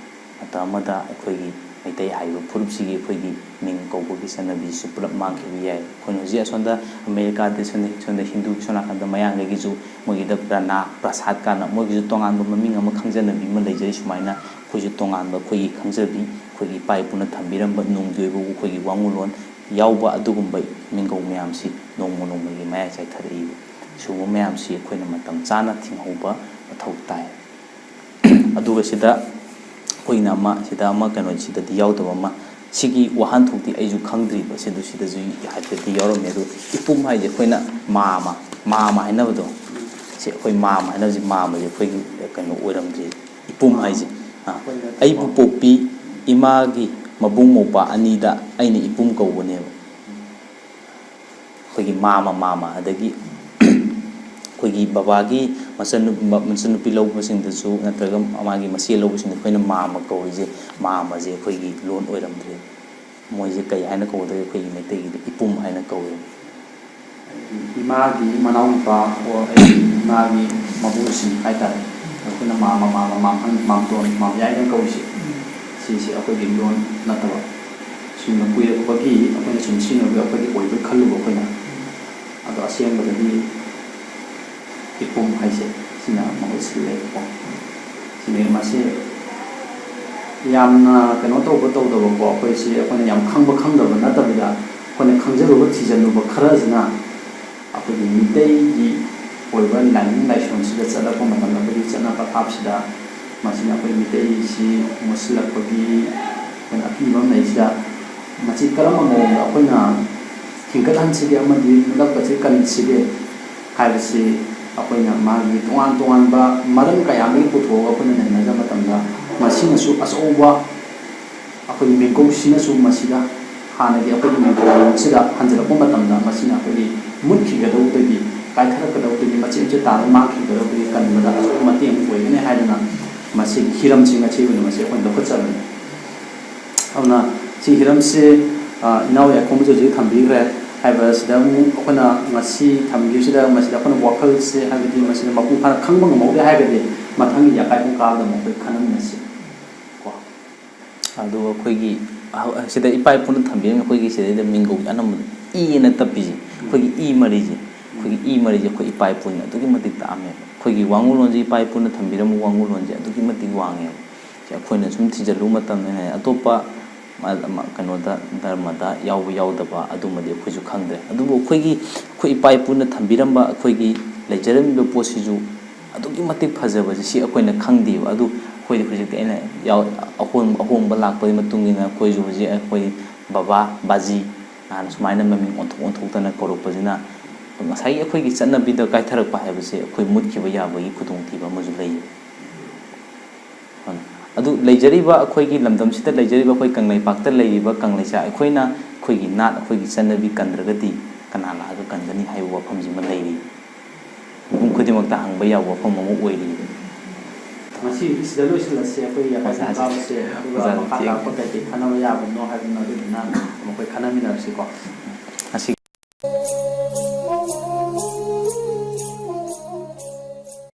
ꯃꯇꯝ ꯑꯃꯗ ꯑꯩꯈꯣꯏꯒꯤ ꯃꯩꯇꯩ ꯍꯥꯏꯔꯤꯕ ꯐꯨꯔꯨꯞꯁꯤꯒꯤ ꯑꯩꯈꯣꯏꯒꯤ ꯃꯤꯡ ꯀꯧꯕꯒꯤ ꯆꯠꯅꯕꯤꯁꯨ ꯄꯨꯂꯞ ꯃꯥꯡꯈꯤꯕ ꯌꯥꯏ꯫ ꯑꯩꯈꯣꯏꯅ ꯍꯧꯖꯤꯛ ꯑꯁꯣꯝꯗ ꯑꯃꯦꯔꯤꯀꯥꯗ, ꯁꯣꯝꯗ, ꯁꯣꯝꯗ ꯍꯤꯟꯗꯨꯒꯤ ꯁꯣꯝ ꯅꯥꯀꯟꯗ ꯃꯌꯥꯡꯈꯩꯒꯤꯁꯨ ꯃꯣꯏꯒꯤꯗ ꯔꯅꯥ ꯄ꯭ꯔꯁꯥꯗ ꯀꯥꯟꯅ ꯃꯣꯏꯒꯤꯁꯨ ꯇꯣꯉꯥꯟꯕ ꯃꯃꯤꯡ ꯑꯃ ꯈꯪꯖꯅꯕꯤ ꯑꯃ ꯂꯩꯖꯔꯤ꯫ ꯁꯨꯃꯥꯏꯅ ꯑꯩꯈꯣꯏꯁꯨ ꯇꯣꯉꯥꯟꯕ ꯑꯩꯈꯣꯏꯒꯤ ꯈꯪꯖꯕꯤ, ꯑꯩꯈꯣꯏꯒꯤ ꯏꯄꯥ ꯏꯄꯨꯅ ꯊꯝꯕꯤꯔꯝꯕ ꯅꯨꯡꯒꯤ ꯑꯣꯏꯕ ꯑꯩꯈꯣꯏꯒꯤ ꯋꯥꯉꯨꯂꯣꯟ ꯌꯥꯎꯕ ꯑꯗꯨꯒꯨꯝꯕ ꯃꯤꯡꯒꯧ ꯃꯌꯥꯝꯁꯤ ꯅꯣꯡꯃ ꯅꯣꯡꯃꯒꯤ ꯃꯌꯥꯏ ꯆꯥꯏꯊꯔꯛꯏꯕ꯫ ꯁꯤꯒꯨꯝꯕ ꯃꯌꯥꯝꯁꯤ ꯑꯩꯈꯣꯏꯅ ꯃꯇꯝ ꯆꯥꯅ ꯊꯤꯡꯍꯧꯕ ꯃꯊꯧ ꯇꯥꯏ꯫ ꯑꯗꯨꯒ ꯁꯤꯗ ꯑꯩꯈꯣꯏꯅ ꯑꯃ ꯁꯤꯗ ꯑꯃ ꯀꯩꯅꯣ ꯁꯤꯗꯗꯤ ꯌꯥꯎꯗꯕ ꯑꯃ, ꯁꯤꯒꯤ ꯋꯥꯍꯟꯊꯣꯛꯇꯤ ꯑꯩꯁꯨ ꯈꯪꯗ꯭ꯔꯤꯕ, ꯁꯤꯗ ꯁꯤꯗꯁꯨ ꯍꯥꯏꯐꯦꯠꯇꯤ ꯌꯥꯎꯔꯝꯃꯦ꯫ ꯑꯗꯨ ꯏꯄꯨꯝ ꯍꯥꯏꯁꯦ ꯑꯩꯈꯣꯏꯅ ꯃꯥꯝꯃ, ꯃꯥꯝꯃ ꯍꯥꯏꯅꯕꯗꯣ, ꯁꯤ ꯑꯩꯈꯣꯏ ꯃꯥꯝꯃ ꯍꯥꯏꯅꯕꯁꯤ, ꯃꯥꯝꯃꯁꯦ ꯑꯩꯈꯣꯏꯒꯤ ꯀꯩꯅꯣ ꯑꯣꯏꯔꯝꯗ꯭ꯔꯤ꯫ ꯏꯄꯨꯝ ꯍꯥꯏꯁꯦ, ꯑꯥ, ꯑꯩꯕꯨ ꯄꯣꯛꯄꯤ ꯏꯃꯥꯒꯤ ꯃꯕꯨꯡ ꯃꯧꯄ꯭ꯋꯥ ꯑꯅꯤꯗ ꯑꯩꯅ ꯏꯄꯨꯝ ꯀꯧꯕꯅꯦꯕ꯫ ꯑꯩꯈꯣꯏꯒꯤ ꯃꯥꯝꯃ, ꯃꯥꯝꯃ, ꯑꯗꯒꯤ ꯑꯩꯈꯣꯏꯒꯤ ꯕꯕꯥꯒꯤ ꯃꯆꯟꯅꯨ-, ꯃ-, ꯃꯆꯟꯅꯨꯄꯤ ꯂꯧꯕꯁꯤꯡꯗꯁꯨ ꯅꯠꯇ꯭ꯔꯒ ꯃꯥꯒꯤ ꯃꯆꯦ ꯂꯧꯕꯁꯤꯡꯗ ꯑꯩꯈꯣꯏꯅ ꯃꯥꯝꯃ ꯀꯧꯔꯤꯁꯦ, ꯃꯥꯝꯃꯁꯦ ꯑꯩꯈꯣꯏꯒꯤ ꯂꯣꯟ ꯑꯣꯏꯔꯝꯗ꯭ꯔꯦ꯫ ꯃꯣꯏꯁꯦ ꯀꯩ ꯍꯥꯏꯅ ꯀꯧꯒꯗꯒꯦ? ꯑꯩꯈꯣꯏꯒꯤ ꯃꯩꯇꯩꯒꯤꯗꯤ ꯏꯄꯨꯝ ꯍꯥꯏꯅ ꯀꯧꯋꯦꯕ꯫ ꯏꯃꯥꯒꯤ ꯃꯅꯥꯎꯅꯨꯄꯥ ꯑꯣꯔ ꯑꯩꯒꯤ ꯏꯃꯥꯒꯤ ꯃꯕꯨꯡꯁꯤꯡ ꯍꯥꯏ ꯇꯥꯔꯦ, ꯑꯩꯈꯣꯏꯅ ꯃꯥꯝꯃ, ꯃꯥꯝꯃ, ꯃꯥꯝꯍꯟ, ꯃꯥꯝꯇꯣꯟ, ꯃꯥꯝꯌꯥꯏꯅ ꯀꯧꯔꯤꯁꯦ, ꯁꯤꯁꯦ ꯑꯩꯈꯣꯏꯒꯤ ꯂꯣꯟ ꯅꯠꯇꯕ꯫ ꯁꯨꯝꯅ ꯀꯨꯏꯔꯛꯄꯒꯤ ꯑꯩꯈꯣꯏꯅ ꯁꯨꯝ ꯁꯤꯖꯤꯟꯅꯕꯒꯤ ꯑꯩꯈꯣꯏꯒꯤ ꯑꯣꯏꯕꯣꯏ ꯈꯜꯂꯨꯕ ꯑꯩꯈꯣꯏꯅ꯫ ꯑꯗꯣ ꯑꯁꯦꯡꯕꯗꯗꯤ ꯏꯄꯨꯝ ꯍꯥꯏꯁꯦ ꯁꯤꯅ ꯃꯍꯨꯠ ꯁꯤꯜꯂꯦꯕꯀꯣ꯫ ꯁꯤꯅꯦ ꯃꯁꯤ ꯌꯥꯝꯅ ꯀꯩꯅꯣ ꯇꯧꯕ ꯇꯧꯗꯕꯀꯣ, ꯑꯩꯈꯣꯏꯁꯤ ꯑꯩꯈꯣꯏꯅ ꯌꯥꯝ ꯈꯪꯕ ꯈꯪꯗꯕ ꯅꯠꯇꯕꯤꯗ ꯑꯩꯈꯣꯏꯅ ꯈꯪꯖꯔꯨꯕ ꯊꯤꯖꯤꯜꯂꯨꯕ ꯈꯔꯁꯤꯅ ꯑꯩꯈꯣꯏꯒꯤ ꯃꯤꯇꯩꯒꯤ ꯑꯣꯏꯕ ꯂꯥꯏꯅꯤꯡ ꯂꯥꯏꯁꯣꯟꯁꯤꯗ ꯆꯠꯂꯛꯄ ꯃꯇꯝꯗ ꯑꯩꯈꯣꯏꯒꯤ ꯆꯠꯅ ꯄꯊꯥꯞꯁꯤꯗ ꯃꯁꯤꯅ ꯑꯩꯈꯣꯏ ꯃꯤꯇꯩꯁꯤ ꯃꯨꯠꯁꯤꯜꯂꯛꯄꯒꯤ ꯑꯩꯈꯣꯏꯅ ꯑꯀꯤꯕ ꯑꯃ ꯂꯩꯁꯤꯗ, ꯃꯁꯤ ꯀꯔꯝꯕ ꯃꯑꯣꯡꯗ ꯑꯩꯈꯣꯏꯅ ꯍꯤꯡꯒꯠꯍꯟꯁꯤꯒꯦ ꯑꯃꯗꯤ ꯃꯨꯠꯂꯛꯄꯁꯤ ꯀꯟꯁꯤꯒꯦ ꯍꯥꯏꯕꯁꯤ ꯑꯩꯈꯣꯏꯅ ꯃꯥꯒꯤ ꯇꯣꯉꯥꯟ ꯇꯣꯉꯥꯟꯕ ꯃꯔꯝ ꯀꯌꯥ ꯑꯃꯒꯤ ꯄꯨꯊꯣꯛꯑꯒ ꯑꯩꯈꯣꯏꯅ ꯅꯩꯅꯖ ꯃꯇꯝꯗ, ꯃꯁꯤꯅꯁꯨ ꯑꯆꯧꯕ ꯑꯩꯈꯣꯏꯒꯤ ꯃꯤꯡꯀꯧꯁꯤꯅꯁꯨ ꯃꯁꯤꯗ ꯍꯥꯟꯅꯒꯤ ꯑꯩꯈꯣꯏꯒꯤ ꯃꯤꯡꯀꯧꯁꯤꯗ ꯍꯟꯖꯤꯜꯂꯛꯄ ꯃꯇꯝꯗ, ꯃꯁꯤꯅ ꯑꯩꯈꯣꯏꯒꯤ ꯃꯨꯠꯈꯤꯒꯗꯧꯕꯗꯒꯤ, ꯀꯥꯏꯊꯔꯛꯀꯗꯧꯕꯗꯒꯤ, ꯃꯆꯦꯠ ꯃꯆꯦꯠ ꯇꯥꯔꯒ ꯃꯥꯡꯈꯤꯒꯗꯧꯕꯗꯒꯤ ꯀꯟꯕꯗ ꯑꯆꯧꯕ ꯃꯇꯦꯡ ꯑꯃ ꯑꯣꯏꯒꯅꯤ ꯍꯥꯏꯗꯨꯅ ꯃꯁꯤꯒꯤ ꯍꯤꯔꯝꯁꯤꯡ ꯑꯁꯤ ꯑꯣꯏꯅ ꯃꯁꯤ ꯑꯩꯈꯣꯏꯅ ꯂꯧꯈꯠꯆꯕꯅꯤ꯫ ꯑꯗꯨꯅ ꯁꯤ ꯍꯤꯔꯝꯁꯦ, ꯑ, ꯏꯅꯥꯎ ꯌꯥꯏꯈꯣꯝꯕꯁꯨ ꯍꯧꯖꯤꯛ ꯊꯝꯕꯤꯈ꯭ꯔꯦ꯫ ꯍꯥꯏꯕꯁꯤꯗ ꯑꯃꯨꯛ ꯑꯩꯈꯣꯏꯅ ꯉꯁꯤ ꯊꯝꯈꯤꯕꯁꯤꯗ ꯃꯁꯤꯗ ꯑꯩꯈꯣꯏꯅ ꯋꯥꯈꯜꯁꯦ, ꯍꯥꯏꯕꯗꯤ ꯃꯁꯤꯗ ꯃꯄꯨꯡ ꯐꯥꯅ ꯈꯪꯕ ꯉꯝꯍꯧꯗꯦ ꯍꯥꯏꯔꯒꯗꯤ ꯃꯊꯪꯒꯤ ꯌꯥꯀꯥꯏ ꯄꯨꯡ ꯀꯥꯕꯗ ꯑꯃꯨꯛ ꯑꯩꯈꯣꯏ ꯈꯟꯅꯃꯤꯟꯅꯁꯤ ꯀꯣ꯫ ꯑꯗꯨꯒ ꯑꯩꯈꯣꯏꯒꯤ ꯍꯧ-, ꯁꯤꯗ ꯏꯄꯥ ꯏꯄꯨꯅ ꯊꯝꯕꯤꯔꯝꯃꯤ ꯑꯩꯈꯣꯏꯒꯤ ꯁꯤꯗꯩꯗ ꯃꯤꯡꯒꯧꯒꯤ ꯑꯅꯝꯕꯗ ꯏ ꯑꯅ ꯇꯞꯄꯤꯁꯦ, ꯑꯩꯈꯣꯏꯒꯤ ꯏ ꯃꯔꯤꯁꯦ, ꯑꯩꯈꯣꯏꯒꯤ ꯏ ꯃꯔꯤꯁꯦ ꯑꯩꯈꯣꯏ ꯏꯄꯥ ꯏꯄꯨꯅ ꯑꯗꯨꯛꯀꯤ ꯃꯇꯤꯛ ꯇꯥꯛꯑꯝꯃꯦꯕ꯫ ꯑꯩꯈꯣꯏꯒꯤ ꯋꯥꯉꯨꯂꯣꯟꯁꯦ, ꯏꯄꯥ ꯏꯄꯨꯅ ꯊꯝꯕꯤꯔꯝꯕ ꯋꯥꯉꯨꯂꯣꯟꯁꯦ ꯑꯗꯨꯛꯀꯤ ꯃꯇꯤꯛ ꯋꯥꯡꯉꯦꯕ꯫ ꯁꯤ ꯑꯩꯈꯣꯏꯅ ꯁꯨꯝ ꯊꯤꯖꯤꯜꯂꯨꯕ ꯃꯇꯝꯗꯅꯦ, ꯑꯇꯣꯞꯄ ꯃ-, ꯃ-, ꯀꯩꯅꯣꯗ, ꯙꯔꯃꯗ ꯌꯥꯎꯕ ꯌꯥꯎꯗꯕ ꯑꯗꯨꯃꯗꯤ ꯑꯩꯈꯣꯏꯁꯨ ꯈꯪꯗ꯭ꯔꯦ꯫ ꯑꯗꯨꯕꯨ ꯑꯩꯈꯣꯏꯒꯤ, ꯑꯩꯈꯣꯏ ꯏꯄꯥ ꯏꯄꯨꯅ ꯊꯝꯕꯤꯔꯝꯕ, ꯑꯩꯈꯣꯏꯒꯤ ꯂꯩꯖꯔꯝꯃꯤꯕ ꯄꯣꯠꯁꯤꯁꯨ ꯑꯗꯨꯛꯀꯤ ꯃꯇꯤꯛ ꯐꯖꯕꯁꯦ ꯁꯤ ꯑꯩꯈꯣꯏꯅ ꯈꯪꯗꯦꯕ꯫ ꯑꯗꯨ ꯑꯩꯈꯣꯏꯗꯤ ꯍꯧꯖꯤꯛꯇꯤ ꯑꯩꯅ ꯌꯥꯎ-, ꯑꯍꯣꯡ-, ꯑꯍꯣꯡꯕ ꯂꯥꯛꯄꯒꯤ ꯃꯇꯨꯡ ꯏꯟꯅ ꯑꯩꯈꯣꯏꯁꯨ ꯍꯧꯖꯤꯛ ꯑꯩꯈꯣꯏ ꯕꯕꯥ, ꯕꯥꯖꯤ ꯍꯥꯏꯅ ꯁꯨꯃꯥꯏꯅ ꯃꯃꯤꯡ ꯑꯣꯟꯊꯣꯛ ꯑꯣꯟꯊꯣꯛꯇꯅ ꯀꯧꯔꯛꯄꯁꯤꯅ ꯉꯁꯥꯏꯒꯤ ꯑꯩꯈꯣꯏꯒꯤ ꯆꯠꯅꯕꯤꯗ ꯀꯥꯏꯊꯔꯛꯄ ꯍꯥꯏꯕꯁꯦ ꯑꯩꯈꯣꯏ ꯃꯨꯠꯈꯤꯕ ꯌꯥꯕꯒꯤ ꯈꯨꯗꯣꯡꯊꯤꯕ ꯑꯃꯁꯨ ꯂꯩ꯫ ꯑꯗꯨ ꯂꯩꯖꯔꯤꯕ ꯑꯩꯈꯣꯏꯒꯤ ꯂꯝꯗꯝꯁꯤꯗ ꯂꯩꯖꯔꯤꯕ ꯑꯩꯈꯣꯏ ꯀꯪꯂꯩꯄꯥꯛꯇ ꯂꯩꯔꯤꯕ ꯀꯪꯂꯩꯆꯥ ꯑꯩꯈꯣꯏꯅ ꯑꯩꯈꯣꯏꯒꯤ ꯅꯥꯠ, ꯑꯩꯈꯣꯏꯒꯤ ꯆꯠꯅꯕꯤ ꯀꯟꯗ꯭ꯔꯒꯗꯤ ꯀꯅꯥ ꯂꯥꯛꯑꯒ ꯀꯟꯒꯅꯤ ꯍꯥꯏꯕ ꯋꯥꯐꯝꯁꯤꯃ ꯂꯩꯔꯤ꯫ ꯃꯤꯄꯨꯝ ꯈꯨꯗꯤꯡꯃꯛꯇ ꯍꯪꯕ ꯌꯥꯕ ꯋꯥꯐꯝ ꯑꯃ ꯑꯣꯏꯔꯤ꯫ ꯉꯁꯤ ꯁꯤꯗ ꯂꯣꯏꯁꯤꯜꯂꯁꯤ꯫ ꯑꯩꯈꯣꯏꯒꯤ ꯑꯩꯈꯣꯏ ꯑꯣꯖꯥ, ꯀꯥꯕꯁꯦ ꯑꯗꯨꯒ ꯑꯣꯖꯥ, ꯃꯈꯥ ꯊꯦꯡ- ꯇꯥꯔꯛꯄ ꯀꯩ ꯀꯩ ꯈꯟꯅꯕ ꯌꯥꯕꯅꯣ ꯍꯥꯏꯕꯗꯨꯅ ꯑꯗꯨꯗꯨꯅ ꯑꯃꯨꯛ ꯑꯩꯈꯣꯏ ꯈꯟꯅꯃꯤꯟꯅꯔꯁꯤꯀꯣ꯫ ꯉꯁꯤ